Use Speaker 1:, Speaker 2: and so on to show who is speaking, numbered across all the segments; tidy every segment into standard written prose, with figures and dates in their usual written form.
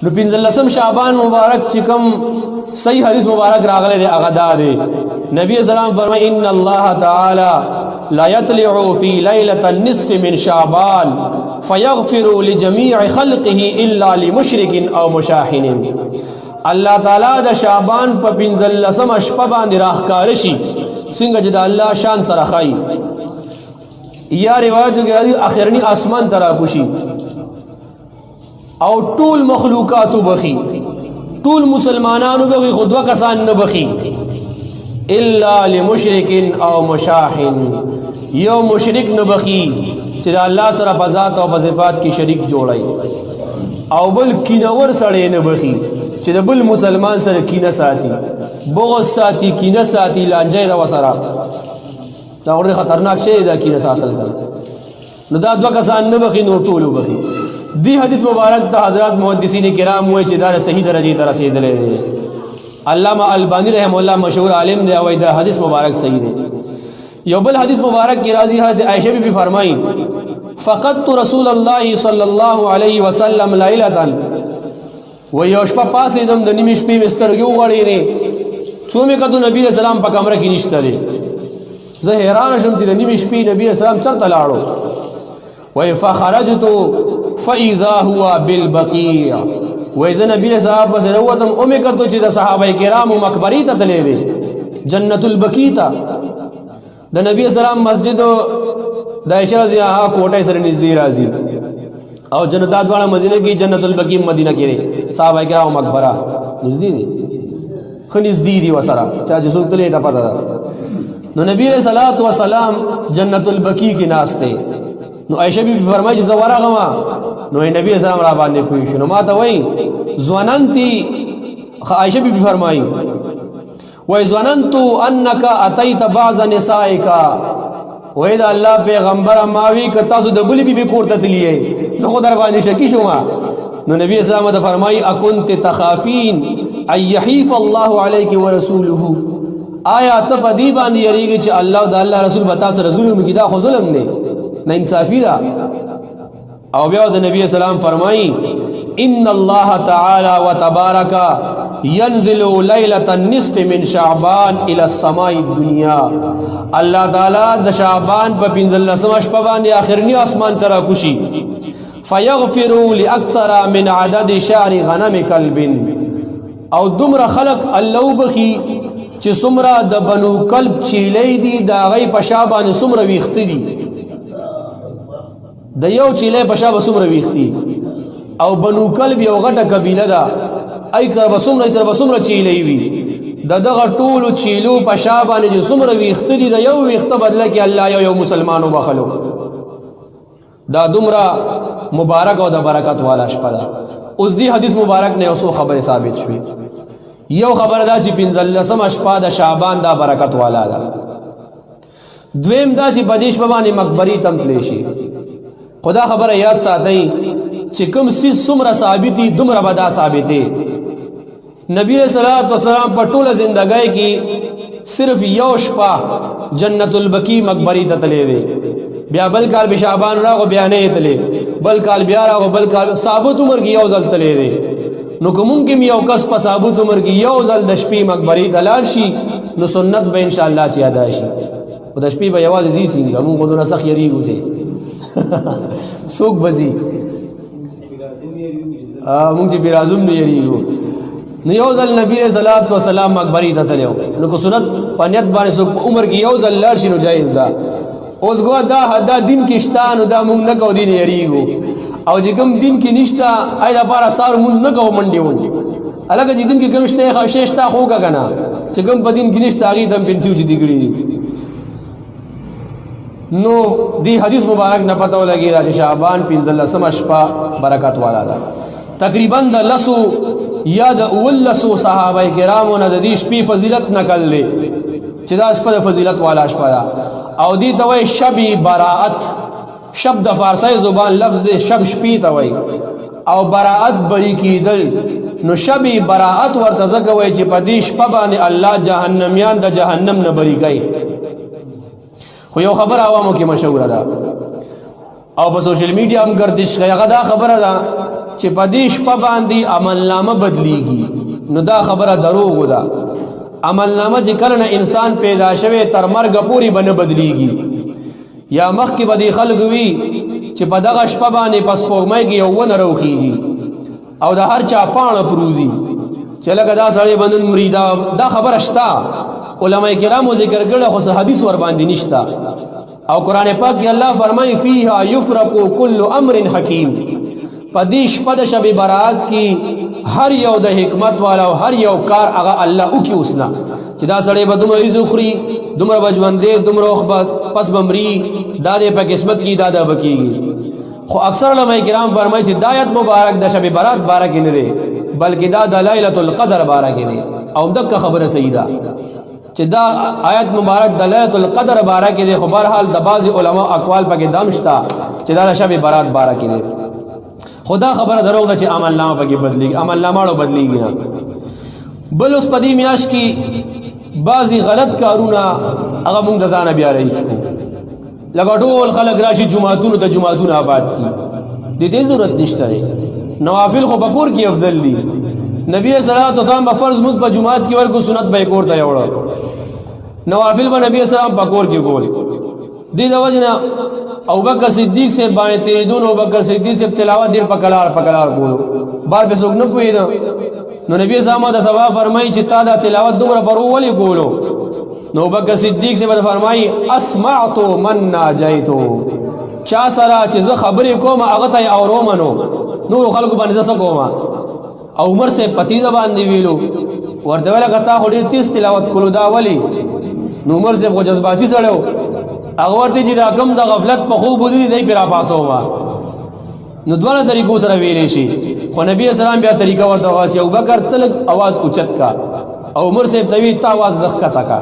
Speaker 1: نو پنځلسم شعبان مبارک چې کوم صحیح حدیث مبارک راغلی دی هغه دا دی، نبی اسلام فرمای ان الله تعالی لا يطلع في ليله النصف من شعبان فيغفر لجميع خلقه الا لمشرك او مشاحن. الله تعالی د شعبان په پنځلسم شپه باندې راخکار شي، څنګه چې د الله شان سره خای یا روایتو کې راځي اخرنی اسمان ته راکوشي او ټول مخلوقات بخي، ټول مسلمانانو بخي، خو دوه کسان نه بخي، الا لمشرک او مشاحن. یو مشرک نه بخي چې د الله سره په ذات او په صفات کې شریک جوړای، او بل کینور سړی نه بخي چې د بل مسلمان سره کینه ساتي، بغض ساتي، کینه ساتي، لانجه دا وسره. دا ورته خطرناک شی دا کینه ساتل. نو دا دوه کسان نه بخي، نور ټول بخي. دی حدیث مبارک ته حضرات محدثین کرام وایي چې دا صحیح درجه ته رسیدلې دی. علامه البانی رحم الله مشهور عالم دی، او دا حدیث مبارک صحیح دی. یو بل حدیث مبارک کې راځي، حضرت عائشہ بی بی فرمایي فقدت رسول الله صلی الله علیه وسلم ليله، و یو شپه پاسې دم د نیمې شپې مې سترګې وغړېدې، څو مې کتو نبی علیہ السلام په کمره کې نشته دی. زه حیران شوم چې د نیمې شپې نبی علیہ السلام چرته لاړو. وای فخرجت فاذا هو بالبقيع، وای زه نبی علیہ السلام پسې وروتم او مې کتو چې د صحابه کرامو مقبرې ته تللی دی، جنت البقیع ته. د نبی اسلام مسجد د عائشہ رضی الله کوټه سره نږدې راځي، او جنت دواړه مدینه کې، جنت البقیع مدینه کې دي، صحابه کرام مقبره نږدې دي، خو نږدې دي وسره، چا چې څوک تللی دا پته ده. نو نبی علیہ الصلوۃ والسلام جنت البقیع کې ناشته. نو عائشہ بی فرمایي چې زه ورغم نو نبی اسلام را باندې پوه شو، نو ما ته وایي ځواننتی. عائشہ بی فرمایي وای ظننت انک اتیت بعض نسائک، وای دا الله پیغمبر ماوی ک تاسو د بلی بی بی کور ته تلی، زه خو در باندې شکی شوم. نو نبی اسلام ته فرمای اكنت تخافین ان یحیف الله علیک ورسوله، آیا ته په دی باندې یریږي چې الله او د الله رسول به تاسو ظلم کی؟ دا خو ظلم دی نه انصافی ده. او بیا د نبی اسلام فرمایي ان الله تعالی وتبارک ينزل ليله النصف من شعبان الى السماء الدنيا. الله تعالی د شعبان په 15 شپه باندې اخرنی اسمان ته راکوشي، فيغفر لاكثر من عدد شعر غنم كلب، او دومره خلق الله وبخي چې څومره د بنو کلب چیلې دي، دا غي په شابان څومره ویخت دي، د یو چیلې په شابه څومره ویختی، او بنو کلب یو غټه قبیله ده، ای کر به څومره سره به څومره چیلې وي، د دغه ټولو چیلو په شا باندې چې څومره ویخته دي، د یو ویخته بدله کې الله یو یو مسلمان وبخلو. دا دومره مبارک او د برکت والا شپه ده. اوس دی حدیث مبارک نه اوسو خبره ثابت شوې. یو خبره دا چې پنځلسمه شپه د شعبان دا برکت والا ده. دویم دا چې په دې شپه باندې مقبري تم تلی شي. خدا خبره یاد ساتئ چې کوم سیس څومره ثابتي دومره به دا ثابتي. نبی علیہ الصلوۃ والسلام په ټوله زندګۍ کې صرف یو شپه جنت البقیع مقبري ته تللی دی. بیا بل کال به شعبان راغو بیا نه تللی، بل کال بیا راغو، بل کال ثابت عمر کې یو ځل تللی دی. نو کوم کې یو کس په ثابت عمر کې یو ځل د شپې مقبري ته لاړ شي نو سنت به ان شاء الله چې ادا شي. او د شپې به یوازې ځي، څنګه موږ غوډه سخت یریږو چې څوک بزي، موږ چې بیرازم نه یریږو. نو یو ځل نبی علیہ الصلوۃ والسلام مقبري ته تلو، نو کو سنت پنیت باندې څوک په عمر کې یو ځل لاړ شي نو جایز ده. اوس ګو دا دا دین کې شته نو دا موږ نه کو دین یریږو، او چې کوم دین کې نشته آی دا پارا سار موږ نه کو منډي وو. الګ چې دین کې کوم شته خشه شته خو کنه، چې کوم په دین کې نشته هغه دم پنسیو چې دی کړی. نو دی حدیث مبارک نه پته ولګی دا چې شعبان 15 شپه برکت والا ده. تقریبا د لسو یا د اولسو صحابه کرامو نه د دې شپې فضیلت نقل دی چې دا شپه د فضیلت والا شپه ده. او دی ته وای شبی براءت. شب د فارسی زبان لفظ دی، شب شپې ته وای، او براءت بری کیدل. نو شبی براءت ورته ځکه وای چې په دې شپه باندې الله جهنميان د جهنم نه بری کوي. خو یو خبره عوامو کې مشهوره ده او په سوشل میډیا هم گردش کوي، هغه دا خبره ده چې په دې شپه باندې عمل نامه بدلیږي، نو دا خبره دروغ ده. عمل نامه چې کله نه انسان پیدا شوی تر مرګ پورې به نه بدلیږي. یا مخکې به دې خلک وي چې په دغه شپه باندې په سپوږمۍ کې یو ونه راوخیږي او د هر چا پاڼه پروزي چې لکه دا سړی به نن مري. دا خبره شته، علما کرامو ذکر کړه، خو څه حدیث ور باندې نشته. او قران پاک کې الله فرمایي فیها یفرق کل امر حکیم. په دې شپه د شب برات کې هر یو د حکمت والا او هر یو کار هغه الله وکي. اوسنا چې دا سړی به دومره رزق خوري، دومره به ژوندی، دومره وخت به پس به مري، دا دې په قسمت کې دا دا بکیږي. خو اکثر علما کرام فرمایي چې دا آیت مبارک د شب برات باره کې نه دی، بلکې دا د ليله القدر باره کې دی. او دغه خبره صحیح ده چې دا آیت مبارک د ليله القدر باره کې دی، خو بهرحال د بعض علما اقوال پکې دم شته چې دا د شب برات باره کې دی. خدا خبره دروغ ده چې عمل نامه پکې بدلیږي، عمل نامه اړو بدلیږي نه. بل اوس په دې میاش کې بعضی غلط کارونه هغه مونږ د ځانه بیا رایج کو، لکه ټول خلک راشي جمعهتونو ته، جمعهتونه آباد کی، د دې ضرورت نشته دی. نوافل خو بکور کې افضل دي. نبی صلی الله علیه وسلم به فرض مز په جمعات کې ورکو، سنت به کور ته یوړ، نوافل به نبی صلی الله علیه وسلم پکور کې کول. دې د وجنه او بکر صدیق سے باندې تیریدون، او بکر صدیق سے تلاوت ډیر پکلار پکلار کولو، بار به څوک نه پوهېده. نو نبی صلی الله علیه وسلم فرمایي چې تا دا تلاوت دومره پرو ولې کولو؟ نو بکر صدیق سے به فرمایي اسمعت من ناجیتو، چا سره چې زه خبرې کوم هغه ته اورو منو، نور خلکو باندې زه څه کوم؟ او عمر سے پتیزه باندې ویلو ورته ویل کته خو ډیر تیز تلاوت کولو، دا ولی؟ نو عمر سے خو جذباتي سره هغه ورته چې دا کم د غفلت په خوب دي دی پر پاسو ما. نو دواړه طریقو سره ویلې شي، خو نبی اسلام بیا طریقه ورته وایي چې ابوبکر تلک आवाज اوچت کا او عمر صاحب توی تا आवाज لخکتا کا.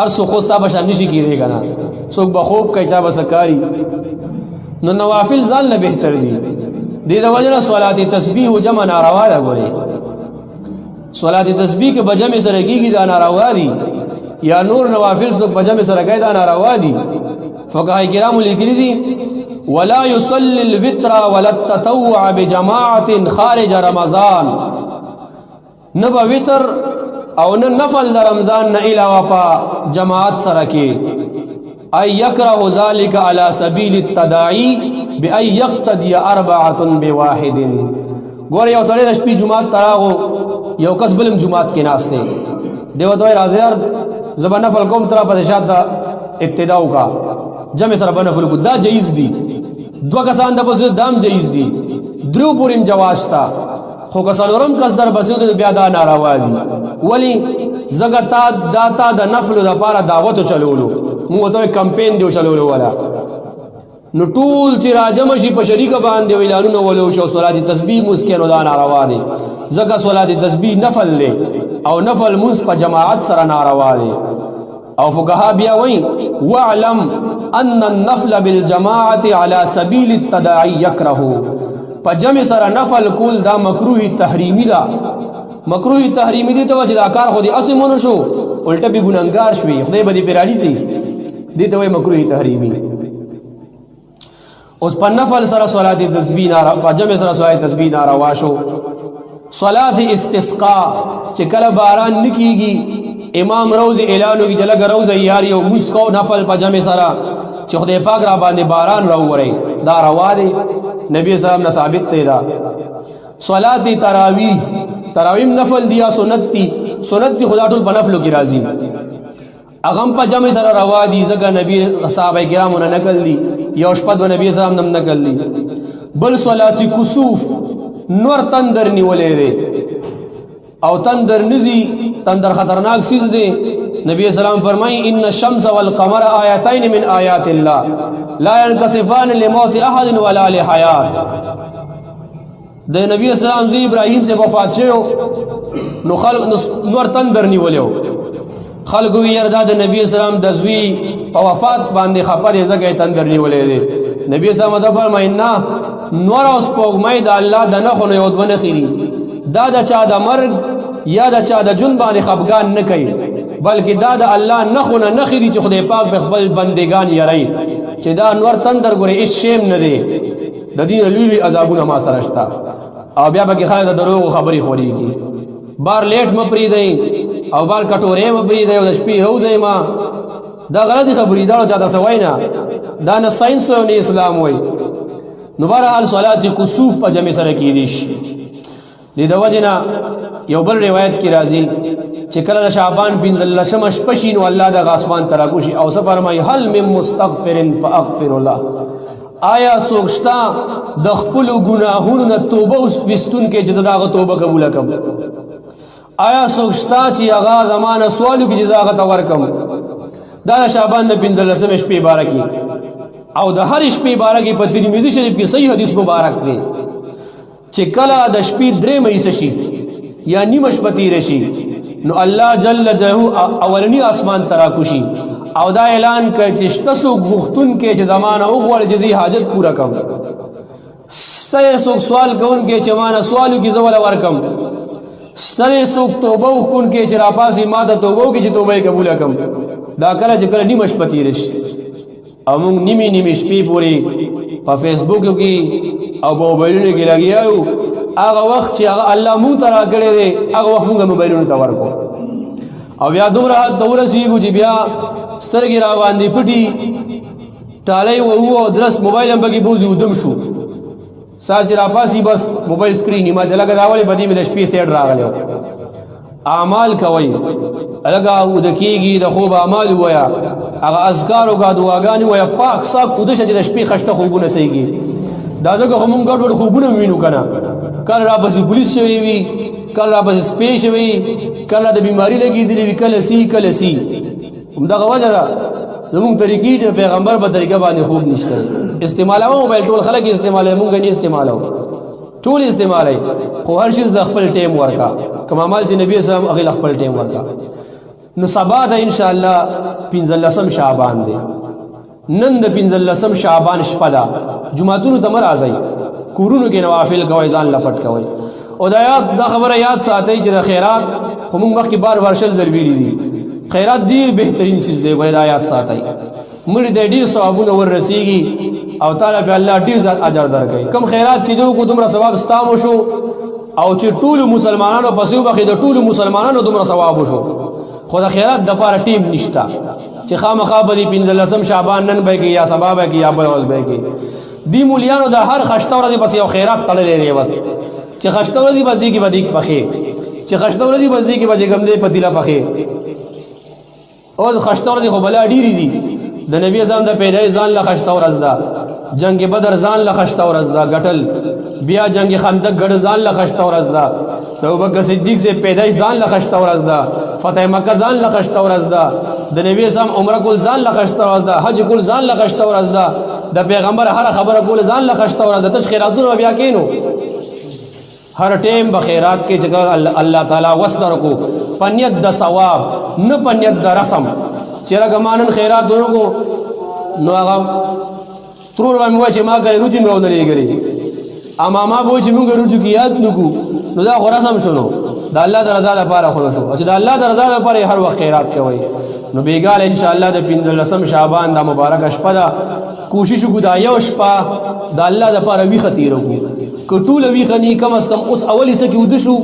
Speaker 1: ارسو خو ستا بشان نشي کیږي کنه، څوک به خوب کوي، چا به سکاري. نو نوافل ځان له بهتر دي. دې د وجنه صلات تسبیح او جمع ناروا ده. ګوري صلات تسبیح کې بجمع سره کیږي دا ناروا دي، یا نور نوافل څوک بجمع سره کوي دا ناروا دي. فقهای کرام لیکلي دي ولا يصلي الوتر ولا التطوع بجماعه خارج رمضان. نه به وتر او نه نفل د رمضان نه علاوه په جماعت سره کې، اي يكره ذلك على سبيل التداعي بأن يقتدي أربعة بواحد. ګور یو سړی د شپې جمعات تراغو، یو کس بلم جمعات کې ناست دی، دیو ته راځي یار زبا نفل کوم، تر په شاته ابتدا وکا، جمع سره بنفل کو، دا جایز دی. دوه کسان د پس دام جایز دی، درو پوریم جواز تا، خو که څلورم کس در پسې د بیا دا ناروا دي. ولی زګه تا دا تا د نفل د پاره دعوت چلولو، موږ ته کمپاین دی چلولو ولا. نو ټول چې راجم شي په شریک باندې اعلانونه ولو شو صلات تسبیح مسکینو، دا ناروا دي، ځکه صلات تسبیح نفل دی او نفل مونږ په جماعت سره ناروا دی. او فقها بیا وایي واعلم ان النفل بالجماعه على سبيل التداعي يكره. په جمع سره نفل کول دا مکروه تحریمی ده. مکروه تحریمی دي ته چې دا کار خو دې اسمونو شو، الټه به ګناګار شوي، خدای به دې پیرالي سي، دې ته وایي مکروه تحریمی. اوس په نفل سره صلات تسبیح نارا، په جمع سره صلات تسبیح ناروا شو. صلات استسقا چې کله باران نکیږي، امام روز اعلان وکړي چې لږ روز یار یو مسکو نفل په جمع سره چې خدای پاک را باندې باران راووري، دا روا دی، نبی صاحب نه ثابت دی. دا صلات تراویح، تراویح نفل دی یا سنت دی؟ سنت دی، خدا ټول په نفلو کې راځي. اغم په جمع سره روا دي، ځکه نبی صحابه کرامو نه نقل دي، یو شپه د نبی صاحب نم نقل دي. بل صلات کسوف، نور تندر نیولې دی او تندر نزي، تندر خطرناک سیز دی. نبی اسلام فرمایي ان الشمس والقمر آیتین من آیات الله لا ينكسفان لموت احد ولا لحیات. د نبی اسلام زی ابراهیم سے وفات شوی، نو خلق نور تندر نیولیو، خلق وی یار دا د نبی اسلام د زوی په وفات باندې خپه دی ځکه تندر نیولې دی. نبی اسلام دا فرمایي نه، نور اوس پوغمای د الله د نخو نه یو دوه نخې دي، دا د چا د مرګ یا د چا د جون باندې خفګان نه کوي، بلکې دا د الله نخو نه نخې دي چې خدای پاک په خپل بندگان یری چې دا نور تندر ګورې هیڅ شیم نه دی، د دې لوی لوی عذابونه ما سره شته. او بیا پکې خلک د دروغو خبرې خورېږي. بار لیټ مه پرېږدئ او بار کټورې مه پرېږدئ او د شپې روځئ ما. دا غلطې خبرې، دا چاته څه وایي نه، دا نه ساینس او نه اسلام وایي. نو بهرحال صلات کسوف په جمع سره کېدی شي. د دې وجه نه یو بل روایت کې راځي چې کله د شعبان 15مه شپه شي نو الله د اسمان ته راکوشي او څه فرمایي؟ هل من مستغفر فاغفر له. آیا څوک شته د خپلو ګناهونو نه توبه وستونکی چې زه د هغه توبه قبوله کړم؟ آیا څوک شته چې هغه زما نه سوال وکړي چې زه هغه ته ورکړم؟ دا د شعبان د 15مې شپې باره کې او د هرې شپې باره کې په ترمذي شریف کې صحیح حدیث مبارک دی چې کله د شپې درې مې شي یا نیمه شپه تېره شي نو الله جل جلاله اولنی اسمان ته راکوشي او دا اعلان کوي چې شته څوک غوښتونکی چې زما نه وغواړي چې زه حاجت پوره کړم، شته څوک سوال کوونکی چې ما نه سوال وکړي زه وله ورکړم، شته څوک توبه وکړونکی چې راپاڅي ما ته توبه وکړي چې توبه یې قبوله کړم. دا کله چې کله نیمه شپه تېره شي او موږ نیمې نیمې شپې پورې په فیسبوک کې او په موبایلونو کې لګیا یو، هغه وخت چې هغه الله مونږ ته راکړی دی هغه وخت مونږ موبایلونو ته ورکو او بیا دومره حد ته ورسېږو چې بیا سترګې را باندې پټي ټالۍ وهو او درس موبایل هم پکې بوځي ودم شو. ساعت چې راپاسي بس موبایل سکرین ما ته لګه دا ولې بدی مې د شپې سیډ راغلی. اعمال کوي الګا ود کیږي د خوب اعمال وایا، هغه اذکار او دعاګانې وایا، پاک صاف ود شه چې د شپې خشته خوبونه سیږي. دا ځکه خو مونږ ګډوډ خوبونه وینو کنه، کله را پسې پولیس شوی وي، کله را پسې سپی شوی، کله د بیماری لګېدلې وي، کله سی کله سی. همدغه وجه ده زموږ طریقې د پیغمبر په طریقه باندې خوب نشته. استعمالوه موبایل ټول خلک استعمالوي، مونږ نه استعمالو، ټول استعمالوي، خو هر شي د خپل ټیم ورکا، کوم عمل چې نبی اسلام هغه خپل ټیم ورکا. نو سبا ده ان شاء الله 15 شعبان دی. نن د 15 شعبان شپه ده. جمعهتونو ته مه راځئ، کورونو کې نوافل کوئ، ځان لپټ کوئ. او دا یاد دا خبره یاد ساتئ چې د خیرات خو موږ مخکې بار بار شل ځل ویلي دي، خیرات ډیر بهترین څیز دی. ولې دا یاد ساتئ، مړي ته ډیر ثوابونه ورسیږي او تعالی په الله ډیر زیات اجر درکوي. کم خیرات چې دوی کو دومره ثواب ستامو شو او چې ټول مسلمانانو پسې وبخې د ټول مسلمانانو دومره ثواب شو. خو د خیرات د پاره ټیم نشته چې خامخا به دی 15 شعبان نن به کې یا سبا به کې یا بل ورځ به کې. دی مولیانو د هر خشته ورځې پس یو خیرات تړلی دی، بس چې خشته ورځې بس دی کې به دیګ پخې، چې خشته ورځې بس دی کې به چې کوم دی پتیله پخې. او د خشته ورځې خو بلا ډېرې دي. د نبی اعظم د پیدایش ځان له خشته ورځ ده، جنگ بدر ځان له خشته ورځ ده ګټل، بیا جنگ خندق ګډ ځان له خشته ورځ ده، د ابوبکر صدیق سے پیدایش ځان له خشته ورځ ده، فتح مکه ځان له خشته ورځ ده، د نبی اعظم عمره کول ځان له خشته ورځ ده، حج کول ځان له خشته ورځ ده، د پیغمبر هر خبره کول ځان له خشته ورځ ده. تش خیراتونه بیا کینو هر ټیم به خیرات کې چې الله تعالی وس درکو پنیت د ثواب، نه پنیت د رسم. چې رګمانن خیرات ورکو نو هغه ترور به مې وایي چې ما کړې روجي مې ونه لېږلې، اما ما به چې موږ روجو کې یاد نکو، نو دا خو رسم شو. نو د الله د رضا لپاره خو شو چې د الله د رضا لپاره هر وخت خیرات کوي. نو بیګال ان شاء الله د 15 شعبان دا مبارک شپه ده، کوشش وکړو دا یو شپه د الله لپاره ویښه تېره کړو. که ټوله ویښه نه، کم از کم اوس اول حصه کې وده شو،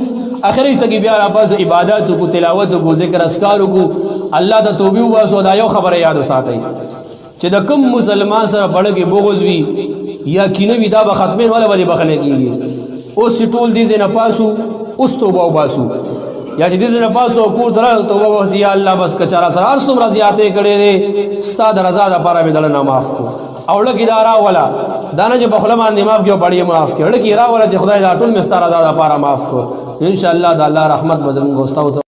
Speaker 1: اخري حصه کې بیا راپاڅو، عبادت وکړو، تلاوت وکړو، ذکر اذکار وکړو، الله ته توبې وباسو. دا یو خبره یاد وساتئ چې د کوم مسلمان سره بړه کې بغض وي یا کینه وي، دا به ختمین ولا به بخنه کیږي. اوس چې ټول دې نه پاسو اوس توبه وباسو، یا چې دې نه پاسو کور تر توبه وباسو، یا الله بس کچارا سره هر څومره زیاتې کړې دي ستا د رضا لپاره به دلنه معاف کو. او لکه دا را ولا دا نه چې په خله باندې معاف کیو پړې معاف کیو، لکه را ولا چې خدای دا ټول مستاره رضا لپاره معاف کو. ان شاء الله د الله رحمت به زموږ واستاو.